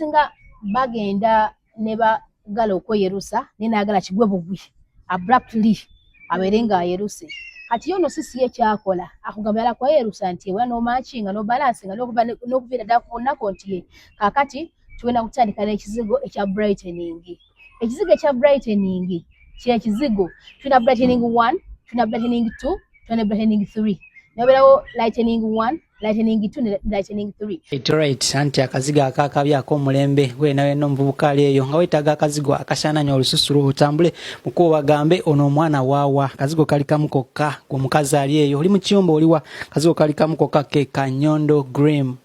Abasinga bagenda ne bagala okweyerusa, naye nayagala kigwe bugwi abruptly, abeere ng'ayeruse. Kati yo no sisi ye kyakola akugamba yala kweyerusa nti ewa n'omakinga n'obalansinga n'okuviira ddala ku lunaku nti ye. Kaakati tugenda kutandika n'ekizigo ekya brightening. Ekizigo ekya brightening kyekizigo tulina brightening 1, tulina brightening 2, tulina brightening 3, nobeerawo lightening 1, lightening 2 ne lightening 3. Right, anti akazigo akakabi ak'omulembe. Wena wena omuvubuka ali eyo nga weetaaga akazigo akasaananya olususu lwo, otambule mukubo bagambe ono omwana waawa, akazigo kali kamu kokka. Gwe omukazi ali eyo oli mu kiyumba oliwa, akazigo kali kamu kokka, ke Kanyondo Grim,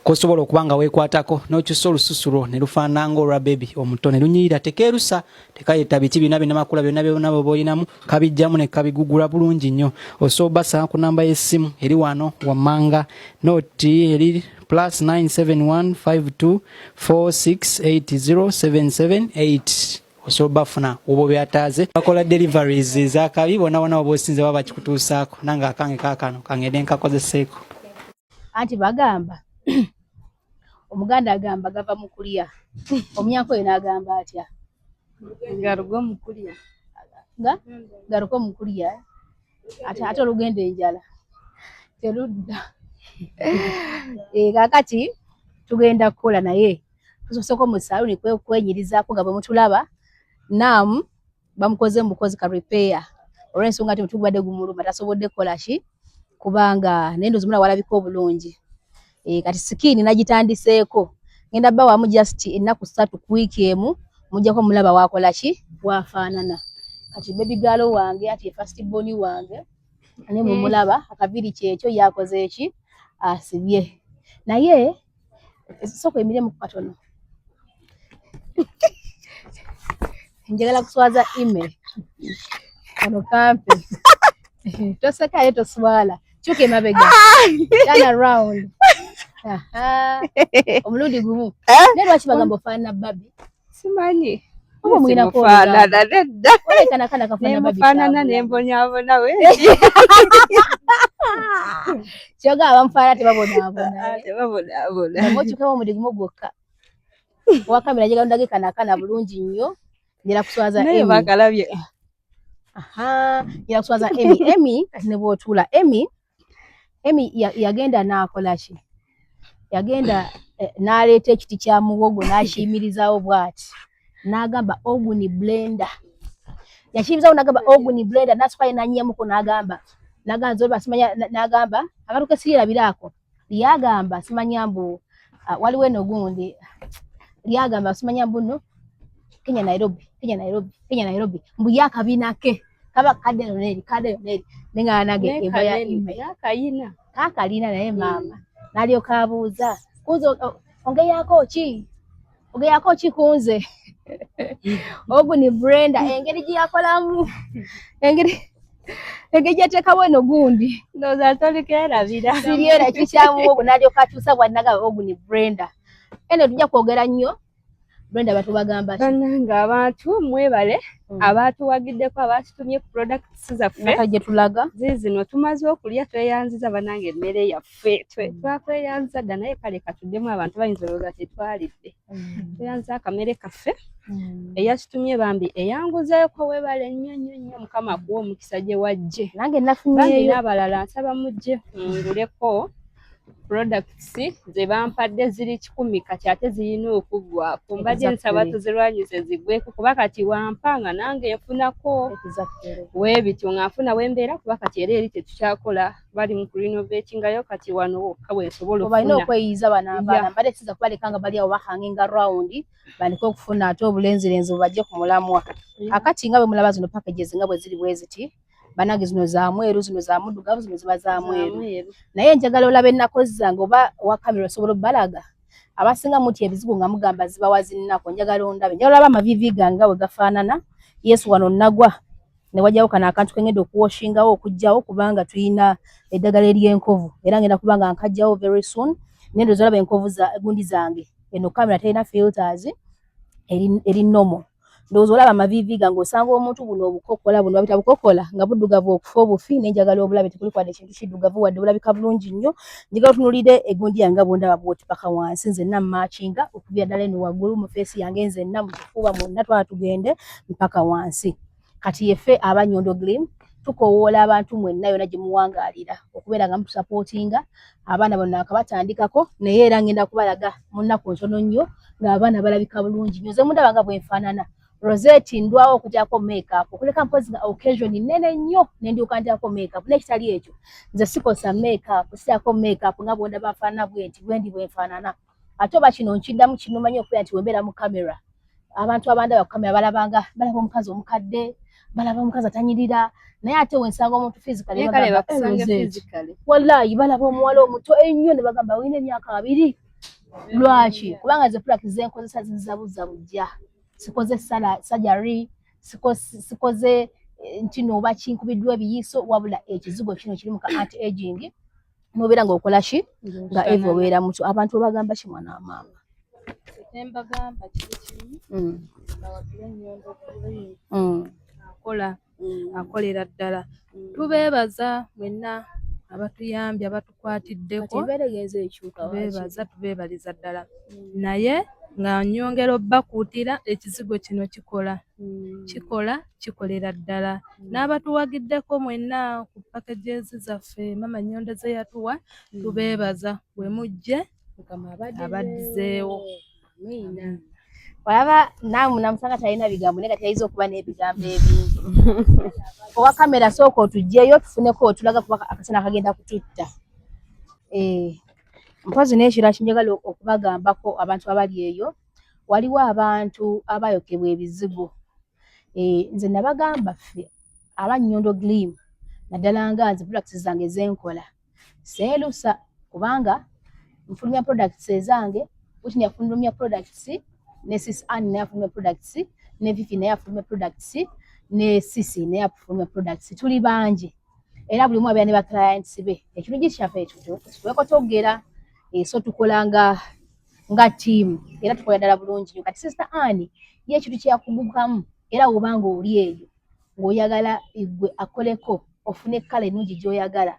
kosobola okuba nga weekwatako n'okyusa olususu lwo ne lufaanana ng'olwa baby omuto, ne lunyirira, tekeerusa, tekayeta biki byonna byonna, byonna byonna byoba olinamu kabijjamu ne kabigugula bulungi nnyo. Osobola basanga ku namba y'essimu eri wano wammanga, noti eri +971 52 4680 778. Osobola bafuna oba obyataaze, bakola deliveries ezakabi bonna bonna oba osinze baba bakikutuusaako. Nange akange kaakano kangende nkakozeseeko. Anti bagamba, Omuganda agamba gava mu kulya, Omunyankole n'agamba atya? Garuga omu kulya. Nga garuka omu kulya. Ate olugenda enjala terudda. Kaakati tugenda kukola, naye tusooka mu saaluuni kwenyirizaako nga bwe mutulaba. Naamu bamukoze mubukozi ka repair olw'ensonga nti omutwe gubadde gumuluma, tasobodde kukola ki kubanga naye ndowooza omulaba walabika obulungi. Kati skin nagitandiseeko, ngenda bbawamu just ennaku 3 ku wiiki emu, mujjako mulaba wakola ki, wafaanana. Kati baby girl wange, ati first born wange, naye mumulaba akaviiri kyekyo yakoze eki, asibye. Naye sooka oyimiremu katono, njagala kuswaza email kano kampe. Toseka ye toswala, kyuka emabega, turn around. Omulundi gumu. Naye lwaki bagamba ofaanana Barbie? Simanyi. Oba omuyinako? Simufaanana, nedda. Olekana kana kafaanana Barbie. Nemufaanana. Kyabula. Nembonyaabona we. Kyogamba bamufaanana tebabonaabona? Tebabonaabona. Okyukamu omulundi gumu gwokka. Owa kamera, njagala ondage kano akaana bulungi nnyo, njagala kuswaza Naye Emmy. bakalabye. Aha, njagala kuswaza Emmy. Emmy, kati ne bw'otuula Emmy, Emmy yagenda n'akola ki? Yagenda n'aleeta ekiti kya muwogo n'akiyimirizaawo bw'ati, n'agamba oguni blender. Yakiyimirizaawo n'agamba oguni blender, n'asooka ye n'annyiyamuko, n'agamba nze olaba simanya, n'agamba akantu ke siyerabiraako, lyagamba simanya mbu waliwo eno gundi, lyagamba simanya mbu nno Kenya Nairobi, Kenya Nairobi, Kenya Nairobi, mbu ye akabina ke kaba kadde eno n'eri, kadde eno n'eri, naye nga nange eva ya email. Akayina. Kaakalina, naye maama n'alyoka abuuza kunze, "Ongeyaako ki, ongeyaako ki kunze ogu ni Brenda?" Engeri gye yakolamu, engeri gyeyateekawo eno gundi. Ndowooza tolikerabira. Siriera ekikyamuwogo, n'alyoka akyusa bw'anaga ogu ni Brenda. Eno tujja kwogera nnyo. Brenda, batubagamba ki? Bannange abantu mwebale abatuwagiddeko, abatutumye ku products zaffe. Naka gye tulaga. Ziizino tumaze okulya, tweyanziza bannange emmere yaffe. Twakweyanziza dda, naye kale katuddemu, abantu bayinza olowooza tetwalidde. Tweyanziza akamere kaffe. Eyatutumye bambi, eyanguzeeko, weebale nnyo nnyo nnyo, Mukama akuwa omukisa gye wajje. Nange Bambi nafunyeeyo. N'abalala nsaba mujje munguleko products ze bampadde, ziri 100 kati ate zirina okuggwako. Mbadde nsaba tuzirwanyise ziggweko, kuba kati wampa nga nange nfunako weebityo nga nfuna wembeera, kuba kati era eri tetukyakola, bali mu kurenovatingayo, kati wano wokka bwensobola Balina okufuna. okweyiza bano abaana. Mbadde siza kubaleka nga bali awo bahanginga round, bandike okufuna ate obulenzirenzi bubajje ku mulamwa. Akati nga bwe mulaba zino packages nga bwe ziri bwe ziti, bannange, zino za mweru, zino za muddugavu, zino ziba za mweru. Mweru. Naye njagala olaba ennaku zange, oba owa kamera osobola obbalaga. Abasinga mutya ebizigo nga mugamba zibawa zinnaku. Njagala ondabe, njagala olaba amaviivi gange nga bwe gafaanana. Yesu, wano nagwa ne wajjawo kano akantu kengenda okuwashingawo okuggyawo, kubanga tulina eddagala ery'enkovu, era ngenda kuba nga nkajjawo very soon. Naye ndowooza olaba enkovu za gundi zange. Eno kamera terina filters, eri normal. Ndowooza olaba amaviivi gange, osanga omuntu buno obukokola buno babita bukokola nga buddugavu okufa obufi, naye njagala obulabe tekuli wadde ekintu kiddugavu wadde, bulabika bulungi nnyo. Njagala otunuulire egundi yange nga bwondaba bwoti paka wansi, nzenna mmatchinga okuviira ddala eno waggulu mu face yange, nzenna mu kifuba mwonna, twala tugende mpaka wansi. Kati yeffe aba Nyondo Glim tukoowoola abantu mwenna yonna gye muwangaalira okubeera nga mutusupportinga. Abaana bano akabatandikako, naye era ngenda kubalaga mu nnaku ntono nnyo ng'abaana balabika bulungi nnyo. Nze mundaba nga bwenfaanana, Rosette ndwawo okutyako makeup, okuleka mpozi nga occasion nnene nnyo ne ndyoka ntyako makeup. N'ekitali ekyo nze sikosa makeup, sityako makeup, nga bwondaba nfaanana bwenti bwendi bwenfaanana. Ate oba kino nkiddamu kinumanyi okubeera nti wembeera mu kamera, abantu abandaba ku kamera balabanga balaba omukazi omukadde, balaba omukazi atanyirira, naye ate wensanga omuntu physically bagamba, "Eh, wallahi balaba omuwala omuto ennyo ne bagamba olina emyaka 20." Lwaki? Kubanga ze product zenkozesa zinzabuza bujja, sikoze surgery, sikoze eh, nti nooba kinkubiddwa ebiyiso, wabula ekizigo kino kiri mu ka anti aging, nobeera ng'okola ki nga eva obeera muto. Abantu babagamba ki, mwana wa maama? Embagamba kiri kimu, bawagire Ennyondo Glim. Akola, akolera ddala. Tubeebaza mwenna abatuyambye, abatukwatiddeko. Embeera egenza ekyuka. Tubeebaza, tubeebaliza ddala, naye nga nyongera obbakuutira, ekizigo kino kikola, kikola, kikolera ddala. N'abatuwagiddeko mwenna ku packages zaffe Mama Nnyondo ze yatuwa, tubeebaza. Bwe mujje abaddizeewo. Amiina. Olaba naamu namusanga talina bigambo, naye kati ayinza okuba n'ebigambo ebingi. Owa kamera, sooka otuggyeyo tufuneko otulaga, kuba akasana kagenda kututta. Eh, mpozi n'ekirala kinjagala okubagambako abantu abali eyo, waliwo abantu abayokebwa ebizigo. Eh, nze nabagamba ffe aba Nnyondo Glim, naddala nga nze products zange zenkola seerusa, kubanga nfulumya products ezange. Whitney afulumya products, ne Sis Ann naye afulumya products, ne Vivi naye afulumya products, ne Sisi naye afulumya products. Tuli bangi era buli omu abeera ne ba clients be. Ekirungi kyaffe twekotogera, so tukola nga team era tukola ddala bulungi nnyo. Kati Sister Ann ye ekintu kyeyakugukamu, era wobanga oli eyo ng'oyagala gwe akoleko ofune colour ennungi gy'oyagala,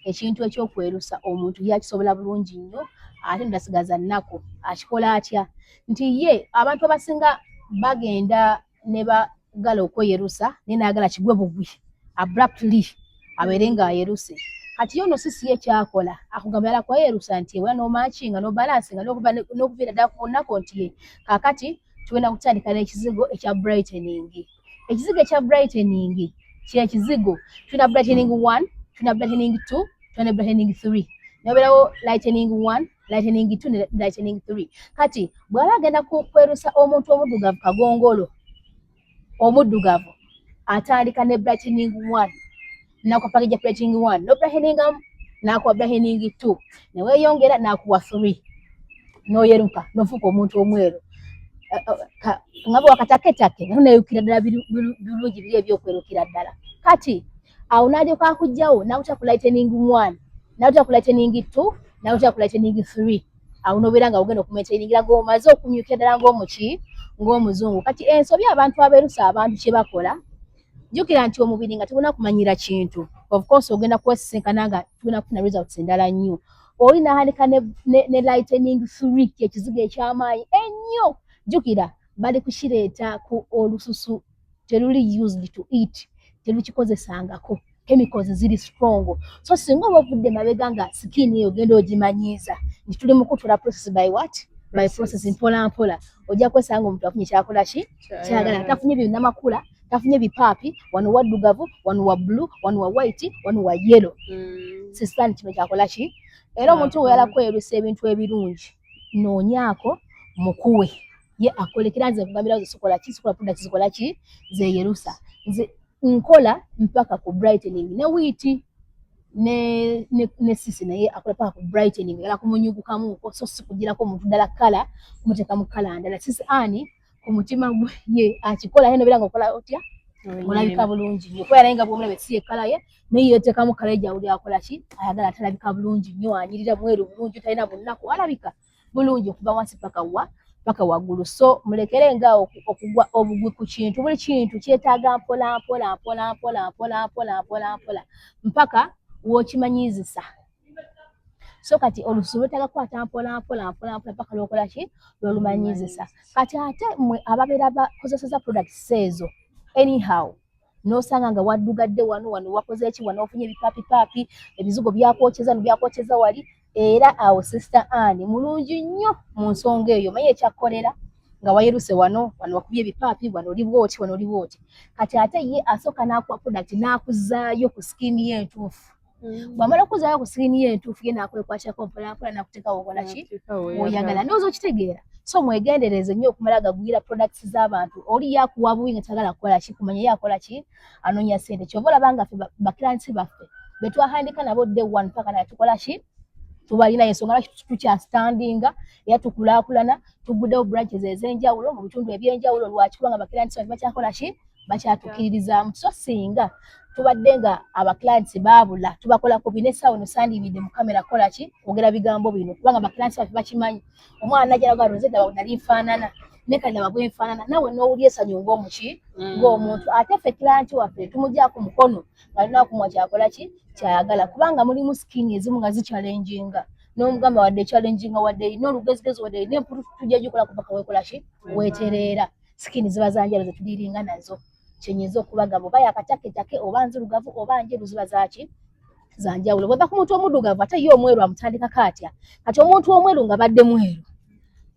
ekintu ekyokwerusa omuntu yakisobola bulungi nnyo, ate notasigaza nnaku. Akikola atya? Nti ye abantu abasinga bagenda ne bagala okweyerusa, naye nayagala kigwe bugwi abruptly, abeere ng'ayeruse. Kati ye ono sisi ye kyakola, akugamba yala kweyerusa nti ewa nomatchinga nobalancinga n'okuviira ddala ku lunaku nti ye kaakati tugenda kutandika n'ekizigo ekya brightening. Ekizigo ekya brightening kyekizigo tulina brightening 1, tulina brightening 2, tulina brightening 3, nobeerawo lightening 1, lightening 2 ne lightening 3. Kati bw'aba agenda kwerusa omuntu omuddugavu, kagongolo omuddugavu, atandika ne brightening 1, nakuwa package ya brightening 1, no brighteningamu, nakuwa brightening 2, neweeyongera nakuwa 3, noyeruka nofuuka omuntu omweru nga bwe wakataketake, naye neyukira ddala birungi biri ebyokwerukira ddala. Kati awo n'alyoka akugjawo n'akutya ku lightening 1, n'akutya ku lightening 2, n'akutya ku lightening 3. Awo n'obeera nga ogenda okumaintainingira ng'omaze okumyukira ddala ng'omuki, ng'omuzungu. Kati ensobi abantu abeerusa, abantu kye bakola, jjukira nti omubiri nga teguna kumanyira kintu, of course ogenda kwesisinkana nga tugenda kufuna results endala nnyo. Oli n'ahandika ne lightening 3, kyekizigo eky'amaanyi ennyo. Jjukira bali kukireeta ku olususu teruli used to it, terukikozesangako, chemicals ziri strong. So singa oba ovudde mabega nga skin eyo ogenda ogimanyiiza nti tuli mu kutula process by what, by process, mpola mpola, ojja kwesanga omuntu afunye kyakola ki kyagala, tafunye byonna tafunye bipaapi, wano waddugavu, wano wa blue, wano wa white, wano wa yellow. Sister, kino kyakola ki? Era omuntu weyala kwerusa ebintu ebirungi, noonyaako mukuwe ye akolekera. Nze nkugambira nze sikola ki, sikola products zikola ki, zeyerusa. Nze nkola mpaka ku brightening ne wiiti ne sisi, naye akola paka ku brightening, era kumunyugukamuko, so si kugirako omuntu ddala colour kumuteeka mu colour ndala. Sisi ani ku mutima gwe ye akikola, naye nobeera nga okola otya, olabika bulungi nnyo, kuba naye nga bwomulabe si ye colour ye, naye yeteekamu colour ye gyawuli akola ki ayagala, atalabika bulungi nnyo, anyirira, mweru bulungi, talina bunaku, alabika bulungi okuva wansi paka wa Paka waggulu. So mulekere nga okugwa obugwi ku kintu. Buli kintu kyetaaga mpola mpola mpola mpola mpola mpola mpola mpola mpaka w'okimanyizisa. So kati olususu lwetaaga kukwata mpola mpola mpola mpola paka lwokola ki, lwolumanyizisa. Kati ate mmwe ababeera bakozeseza products ezo anyhow, n'osanga nga waddugadde wano, wano wakoze eki, wano ofunye ebipapipaapi, ebizigo byakwokyeza nobyakwokeza wali. Era awo Sister Ann mulungi nnyo mu nsonga eyo. Maye ekyakkolera nga wayeruse wano, wano wakubye ebipaapi, wano oli bwoti, wano oli bwoti. Kati ate ye asooka n'akuwa product n'akuzaayo ku skin ye entuufu. Bw'amala okuzaayo ku skin ye entuufu, ye n'akwekwatako mpolampola n'akuteekawo okola ki oyagala. Ndowooza okitegeera. So mwegendereze nnyo okumala gagwira products z'abantu. Oli yakuwa buwi nga tagala kukola ki, kumanya ye akola ki, anoonya ssente. Kyova olaba nga ffe baclients baffe betwahandika nabo day one paka naye tukola ki, tubalina. Ensonga lwaki tukyastandinga era tukulaakulana, tuguddewo branches ez'enjawulo mu bitundu ebyenjawulo. Lwaki? Kubanga baclients baffe bakyakola ki, bakyatukiririzaamu. So singa tubadde nga abaclients baabula tubakolako bino, essaawa eno sandiyimiridde mu kamera kukola ki, kwogera bigambo bino, kubanga baclients baffe bakimanyi. Omwana najja naga, "Rose, ddaba nali nfaanana, ne kati laba bwe nfaanana." Naawe n'owulya essanyu ng'omuki, ng'omuntu. Ate ffe client waffe tumugyako mukono nga tulina kumuwa kyakola ki, kyayagala, kubanga mulimu skin ezimu nga zichallenginga, n'omugamba wadde challenginga, wadde erina olugezigezi, wadde erina emputu, tujja gikola kuva kaweekola ki, weetereera. Skin ziba zanjalo zetudiringa nazo. Kyenyinza okubagamba, oba yakataketake, oba nzirugavu, oba njeru, ziba zaki, zanjawulo. Bweva ku muntu omuddugavu, ate ye omweru amutandikako atya? Kati omuntu omweru nga badde mweru,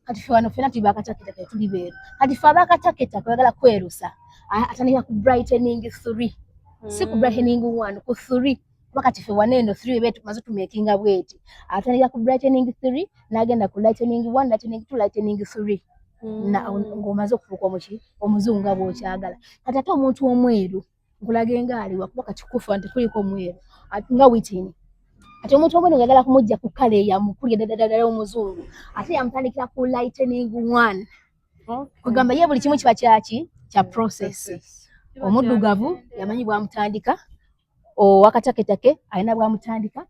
kati ffe wano ffena tuli bakataketake, tuli beeru. Kati ffe abakataketake oyagala kwerusa, atandika ku brightening three, si ku brightening one, ku three, kuba kati ffe wano eno three ebe tumaze tumakinga bweti. Atandika ku brightening three, n'agenda ku lightening one, lightening two, lightening three, ng'omaze okufuuka omuki, omuzungu nga bw'okyagala. Kati ate omuntu omweru nkulage ngaaliwa, kuba kati kufa nti kuliko omweru nga witini. Kati omuntu omweru ng'ayagala kumujja ku colour eyamukulya ddala omuzungu, ate yamutandikira ku lightening one. Kugamba ye buli kimu kiba kyaki, kya process. Omuddugavu yamanyi bwamutandika, owakataketake alina bwamutandika,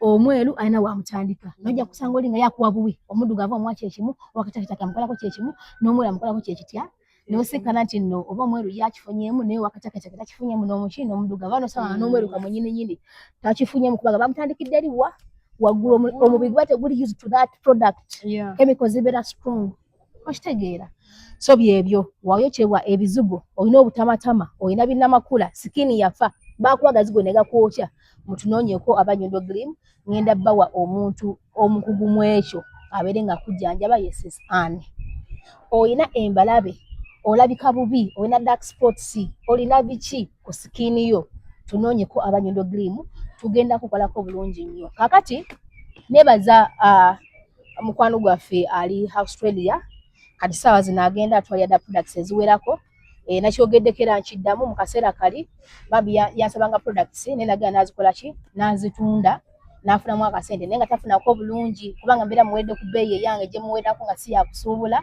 omweru alina bwamutandika. Nojja kusanga oli nga yakuwa buwi. Omuddugavu omuwa kyekimu, owakataketake amukolako kyekimu, n'omweru amukolako kyekitya. Nosikana nti nno oba omweru yakifunyemu, naye owakataketake takifunyemu, n'omuki, n'omuddugavu anosanga n'omweru kamunyininyini takifunyemu, kubanga bamutandikidde eri wa waggulu. Omubiri guba teguli used to that product. Chemicals zibeera strong, okitegeera? So byebyo wayokyebwa ebizigo, olina obutamatama, olina binnamakula, skin yafa, bakuwa agazigo ne gakwokya, mutunoonyeko Abanyondo Glim. Ngenda bawa omuntu omukugu mu ekyo abeere nga akujjanjaba, ye Sis Ann. Olina embalabe, olabika bubi, olina dark spots, olina biki ku skin yo, tunoonyeko Abanyondo Glim, tugenda kukolako bulungi nnyo. Kakati nebaza mukwano gwaffe ali Australia. Kati saawa zino agenda atwalira dda products eziwerako. Nakyogeddeko era nkiddamu, mu kaseera kali bambi yansabanga products, naye nagenda n'azikola ki, n'azitunda n'afunamu akasente, naye nga tafunako bulungi, kubanga mbeera muweredde ku bbeeyi eyange gye muwerako nga si yakusuubula.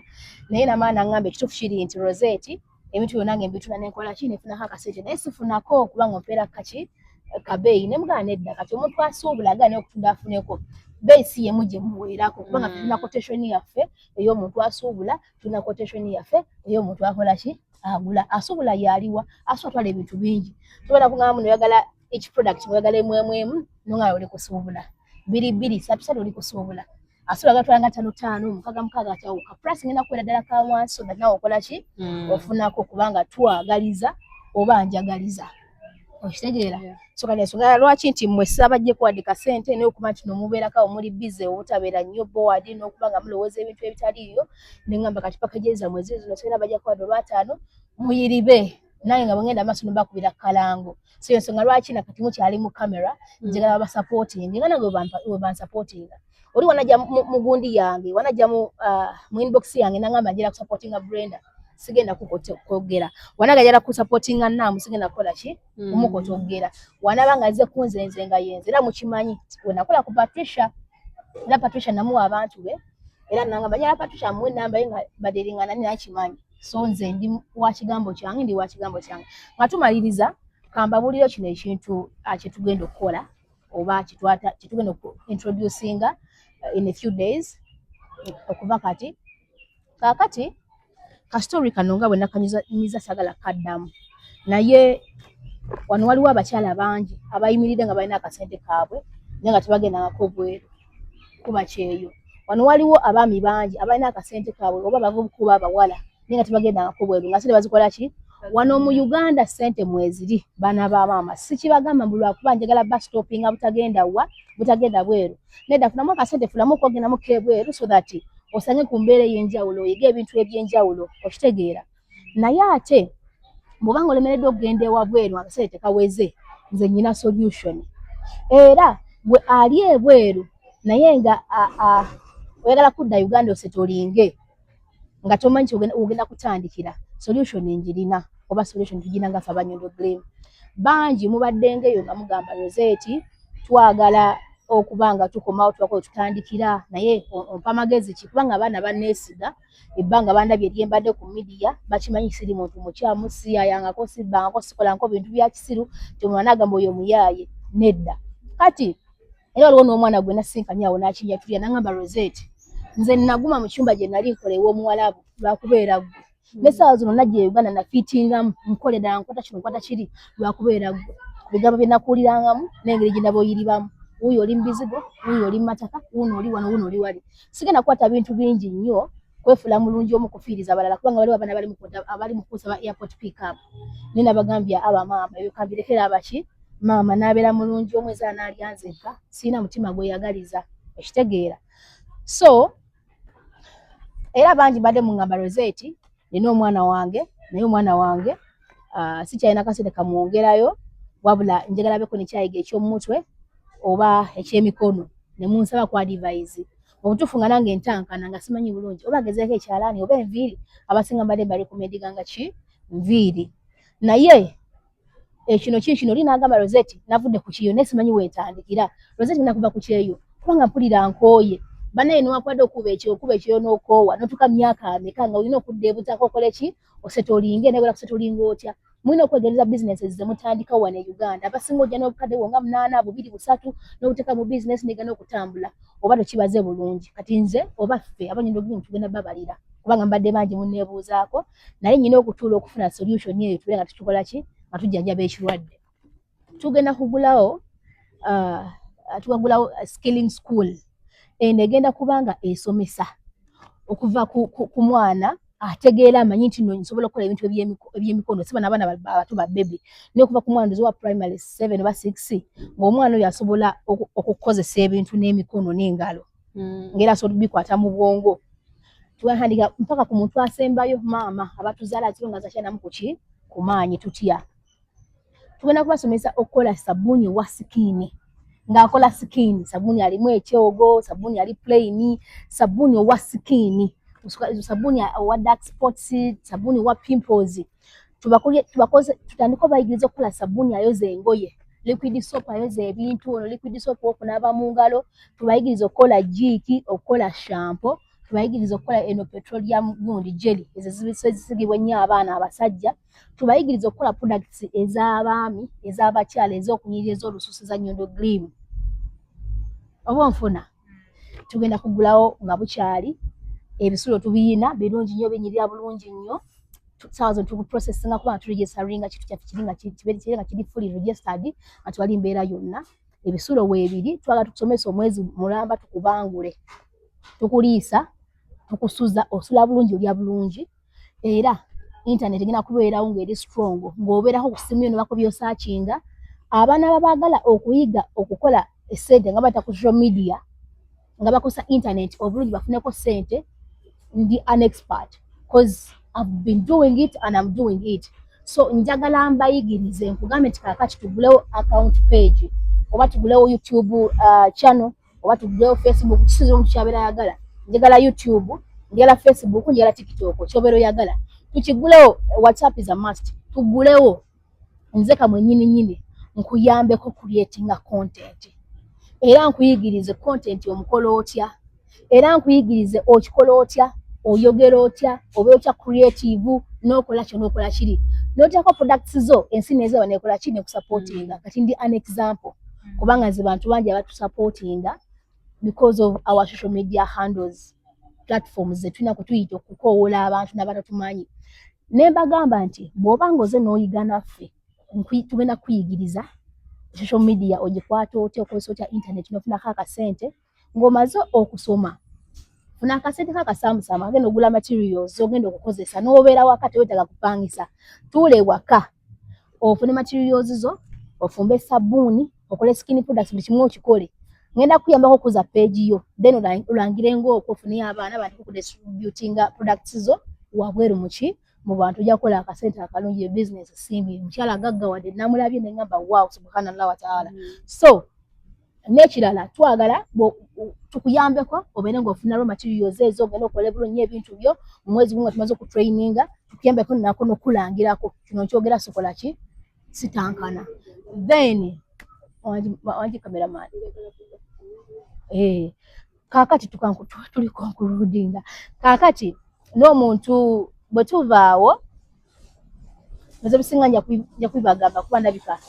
Naye namaana aŋŋamba, ekituufu kiri nti, "Rosette, ebintu byonna nga mbitunda nenkola ki, nefunako akasente, naye sifunako kubanga ompeera kaki, kabeeyi." Ne mugamba nedda. Kati omuntu asuubula agala naye okutunda afuneko, bbeeyi si yemu gye muweerako, kubanga tulina quotation yaffe ey'omuntu asuubula, tulina quotation yaffe ey'omuntu akola ki, agula. Asuubula yaliwa, asuubula atwala ebintu bingi. Tobala kugamba muno oyagala each product, oyagala emu emu emu, nonga oli kusuubula bbiri bbiri, satu satu, oli kusuubula. Asuubula gatwala nga ttaano ttaano, mukaaga mukaaga, akyawuka price. Ngenda kuwera ddala ka wansi so that nawe okola ki, ofunako, kubanga twagaliza oba njagaliza, okitegeera? So kati ensonga lwaki nti mmwe saabajje kuwadde sente, naye okuba nti nomubeerako awo muli busy, obutabeera nnyo bored n'okuba nga mulowooza ebintu ebitaliiyo, neŋŋamba kati package zammwe ziri zino, sigenda bajja kuwadde olwataano, muyiribe nange nga bwengenda maaso nobakubira kalango. So ensonga lwaki nakati mukyali mu kamera, njagala babasupporting nga nange we bansupportinga. Oli wanajja mu gundi yange, wanajja mu inbox yange nangamba, "Njagala kusupportinga Brenda," sigenda kukogera. Wanaga njagala kusupportinga Naamu, sigenda kukola ki, kumukotogera. Wanaba nga azze kunzenze nga yenze, era mukimanyi wenakola ku Patricia, era Patricia namuwa abantu be, era nangamba njagala Patricia amuwe enamba ye nga baderingana nani, nakimanyi. So nze ndi wa kigambo kyange, ndi wa kigambo kyange. Nga tumaliriza, kambabuulire kino ekintu kyetugenda okukola oba kyetugenda oku introducinga in a few days okuva kati. Kaakati ka story kano nga bwe nakanyumiza sagala kaddamu, naye wano waliwo abakyala bangi abayimiridde nga balina akasente kaabwe naye nga tebagendangako bweru kuba kyeyo. Wano waliwo abaami bangi abalina akasente kaabwe oba abavubuka oba abawala naye nga tebagendangako bweru, nga sente bazikola ki? Wano mu Uganda sente mweziri, baana ba maama. Sikibagamba mbu lwakuba njagala bastopinga butagenda wa, butagenda bweru. Nedda, funamu akasente, funamu okwogendamu kebweru so that osange ku mbeera ey'enjawulo, oyige ebintu eby'enjawulo, okitegeera. Naye ate bw'obanga olemereddwa okugenda ewabweru, akasente tekaweze, nze nnyina solution. Era gwe ali ebweru naye nga oyagala kudda Uganda osetolinge nga tomanyi ogenda kutandikira, solution njirina, oba solution tugina nga ffe Abanyondo Gleam. Bangi mubaddenga eyo nga mugamba, "Rosette, twagala okuba nga tukomawo tubako tutandikira, naye ompa magezi ki?" Kubanga abaana banneesiga ebbanga bandabye eryembadde ku media, bakimanyi siri muntu mukyamu, siyayangako, sibbangako, sikolanko bintu bya kisiru temwana agamba oyo muyaaye. Nedda. Kati era waliwo n'omwana gwe nasinkanye awo n'akinjatulira n'angamba, "Rosette, nze naguma mu cyumba gye nali nkola ew'omuwalabu lwakubeera ggwe. N'essaawa zino najja e Uganda nafiitingamu, nkolera, nkwata kino, nkwata kiri lwakubeera ggwe. Ku bigambo bye nakuwulirangamu n'engeri gye ndaba oyiribamu, wuuyo oli mu bizigo, wuuyo oli mu mataka, wuuno oli wano, wuuno oli wali." Sigenda kukwata bintu bingi nnyo kwefuula mulungi omu kufiiriza abalala, kubanga waliwo abaana abali mu kunsaba airport pick up, naye nabagambye, aba maama, ebyo kambirekere abaki maama n'abeera mulungi omu eza n'alya nzekka, sirina mutima gweyagaliza, ekitegeera. So era bangi mbadde mungamba, "Rosette, nina omwana wange, naye omwana wange sikyalina kasente kamwongerayo, wabula njagala abeko nekyayiga ekyomumutwe oba ekyemikono," ne munsaba ku advice. Mu butuufu nga nange ntankana nga simanyi bulungi oba agezeeko ekyalaani oba enviiri. Abasinga mbadde mbarecommendinga nga ki nviiri, naye ekino kiikino. Oli n'agamba, "Rosette, navudde ku kyeyo naye simanyi wentandikira. Rosette, ngenda kuva ku kyeyo kubanga mpulira nkooye." Bannaye, newankubadde okuba ekyeyo, okuba ekyeyo n'okoowa n'otuuka myaka ameka nga olina okudda ebutaka okole ki, osetolinge, naye ogenda kusetolinga otya? Mulina okwegereza bizinesi ze mutandika wano e Uganda. Abasinga ojja n'obukadde bwo nga munaana, bubiri, busatu, n'obuteeka mu bizinesi negenda okutambula oba tokibaze bulungi. Kati nze oba ffe Abanyondo Green tugenda babalira, kubanga mbadde bangi munneebuuzaako, naye nyina okutuula okufuna solution eyo tube nga tukikola ki, nga tujjanjaba ekirwadde. Tugenda kugulawo tugagulawo skilling school. Eno egenda kuba nga esomesa okuva ku mwana ategeera, amanyi nti no nsobola okukola ebintu ebyemikono, si bano abaana abato ba baby, naye okuva ku mwana owa primary 7 oba 6, ng'omwana oyo asobola okukozesa ebintu n'emikono n'engalo, ng'era asobola okubikwata mu bwongo. Tugatandika mpaka ku muntu asembayo, maama abatuzaala ziro nga zakyanamu kuki ku maanyi. Tutya? Tugenda kubasomesa okukola sabbuuni owa skin, ng'akola skin, sabbuuni alimu ekyogo, sabbuuni ali plain, sabbuuni owa skin, sabbuuni owa dark spots, sabbuuni owa pimples. Tubakoze, tutandike obayigiriza okukola sabbuuni ayoza engoye, liquid soap ayoza ebintu, ono liquid soap okunaaba mu ngalo. Tubayigiriza okukola Jik, okukola shampoo, tubayigiriza okukola eno petroleum gundi jelly, ezo zisigibwa ennyo abaana abasajja. Tubayigiriza okukola products ez'abaami, ez'abakyala, ez'okunyirira, ez'olususu za Nyondo Gleam. Oba onfuna? Tugenda kugulawo nga bukyali. Ebisulo tubiyina birungi nnyo, binyirira bulungi nnyo. Saawa zino tukuprocessinga kubanga turegisteringa kintu kyaffe kiri nga kiri nga kiri fully registered, nga tewali mbeera yonna. Ebisulo weebiri. Twagala tukusomesa omwezi mulamba, tukubangule, tukuliisa, tukusuza, osula bulungi, olya bulungi, era internet egenda kubeerawo ng'eri strong, ng'obeerako ku ssimu yo nobako by'osearchinga. Abaana ababaagala okuyiga okukola essente nga bayita ku social media, nga bakozesa internet obulungi, bafuneko ssente, ndi an expert 'cause I've been doing it and I'm doing it. So njagala mbayigirize, nkugambe nti kaakati tugulewo account page oba tugulewo YouTube channel oba tugulewo Facebook, kisinzira omuntu kyabeera ayagala. Njagala YouTube, njagala Facebook, njagala TikTok, kyobeera oyagala tukigulewo. WhatsApp is a must. Tugulewo, nze kamwe nyini nyini nkuyambeko creatinga content, era nkuyigirize content omukola otya, era nkuyigirize okikola otya, oyogera otya, oba otya creative, n'okola kyo n'okola kiri, n'oteekako products zo, ensi nezaba nekola ki, nekusupportinga. Kati ndi an example, kubanga nze bantu bangi abatusupportinga because of our social media handles. Platforms zetulina kwe tuyita okukoowoola abantu n'abatatumanyi. Ne mbagamba nti bw'oba ng'oze n'oyiga naffe, tugenda kukuyigiriza social media ogikwata otya, okozesa otya internet n'ofunako akasente. Ng'omaze okusoma, funa akasente kakasaamusaamu agenda ogula materials z'ogenda okukozesa n'obeera waka, teweetaaga kupangisa. Tuula ewaka ofune materials zo, ofumbe sabbuuni, okole skin products, buli kimu okikole. Ngenda kukuyambako okuza page yo, then olangire ng'okwo ofuneyo abaana batandike okudistributinga products zo wabweru muki mu bantu. Ojja kukola akasente akalungi. Business simbi, omukyala agaggawadde, namulabye ne ngamba, "Wow, subhanallah wa taala." So n'ekirala, twagala tukuyambeko obeere ng'ofuna raw materials ezo, ogenda okole bulungi ebintu byo. Mu mwezi gumu nga tumaze okutraininga, tukuyambeko nako n'okulangirako. Kino nkyogera sikola ki, sitankana. Then wangi cameraman, kaakati tuli concludinga. Kaakati n'omuntu bwe tuvaawo, nze bisinga nja kubibagamba kuba ndabika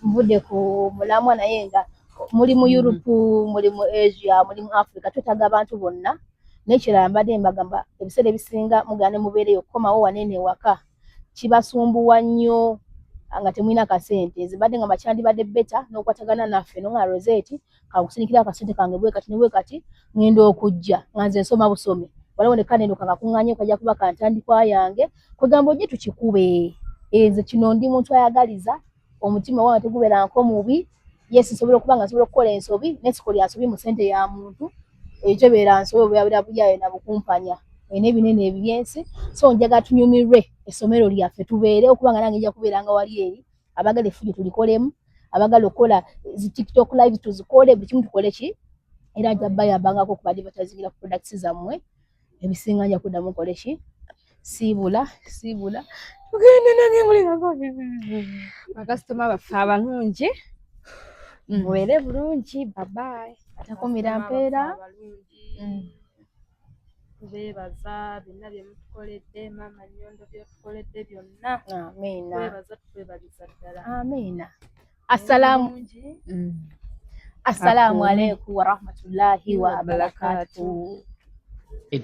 nvudde ku mulamwa, naye nga muli mu Europe, muli mu Asia, muli mu Africa, twetaaga abantu bonna. N'ekirala, mbadde mbagamba, ebiseera ebisinga mugenda ne mubeereyo, okukomawo wanene ewaka kibasumbuwa nnyo nga temulina kasente. Nze mbadde ngamba kyandibadde better n'okwatagana naffe nonga Rosette kakusindikira akasente kange bwe kati ne bwe kati, ngenda okujja nga nze nsoma busomi, waliwo ne kaneno kakakuŋŋaanye kajja kuba kantandikwa yange. Kwegamba ojje tukikube. Nze kino ndi muntu ayagaliza, omutima wange tegubeera nko mubi. Yes, nsobola okuba nga nsobola okukola ensobi, naye sikolya nsobi mu ssente ya muntu. Ekyo tebeera nsobi, obubeera buyaye na bukumpanya olina ebinene ebyensi. So njagala tunyumirwe essomero lyaffe, tubeere okubanga nange nja kubeeranga wali eri. Abagala effujjo tulikolemu, abagala okukola zi TikTok live tuzikole, buli kimu tukole ki, era nja bayambangako okuba advertisingira ku products zammwe. Ebisinga nja kuddamu nkole ki, siibula siibula, tugende nange ngulirako. Bakasitoma baffe abalungi, mubeere bulungi, babayi. Atakumira mpeera. Tubeebaza byonna bye mutukoledde, maama Nnyondo, byotukoledde byonna. Amiina. Twebaza, tukwebaliza ddala. Amiina. Assalamu Bulungi. Assalamu alaikum warahmatullahi wabarakatuh.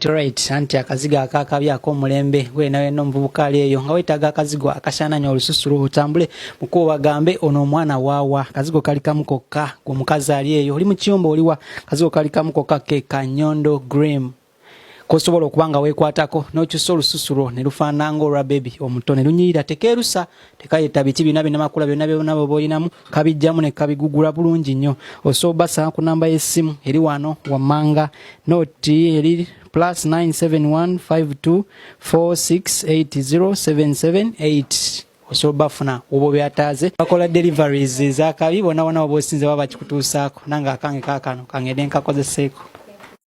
Right, anti akazigo akakabi ak'omulembe wena wena omuvubuka ali eyo nga weetaaga akazigo akasaananya olususu lwo otambule mukubo bagambe ono omwana waawa. Akazigo kali kamu kokka. Gwe omukazi ali eyo oli mu kiyumba oliwa, akazigo kali kamu kokka ke Kanyondo Grim kosobola okuba nga weekwatako n'okyusa olususu lwo ne lufaanana ng'olwa baby omuto ne lunyirira, tekeerusa, tekayeta biki byonna binamakula byonna byonna byoba olinamu kabijjamu ne kabigugula bulungi nnyo. Osobola obasanga ku namba y'essimu eri wano wammanga, noti eri +97152468077. Osobola bafuna oba obyataaze, bakola deliveries ezakabi bonna bonna oba osinze baba bakikutuusaako. Nange akange kaakano kangende nkakozeseeko.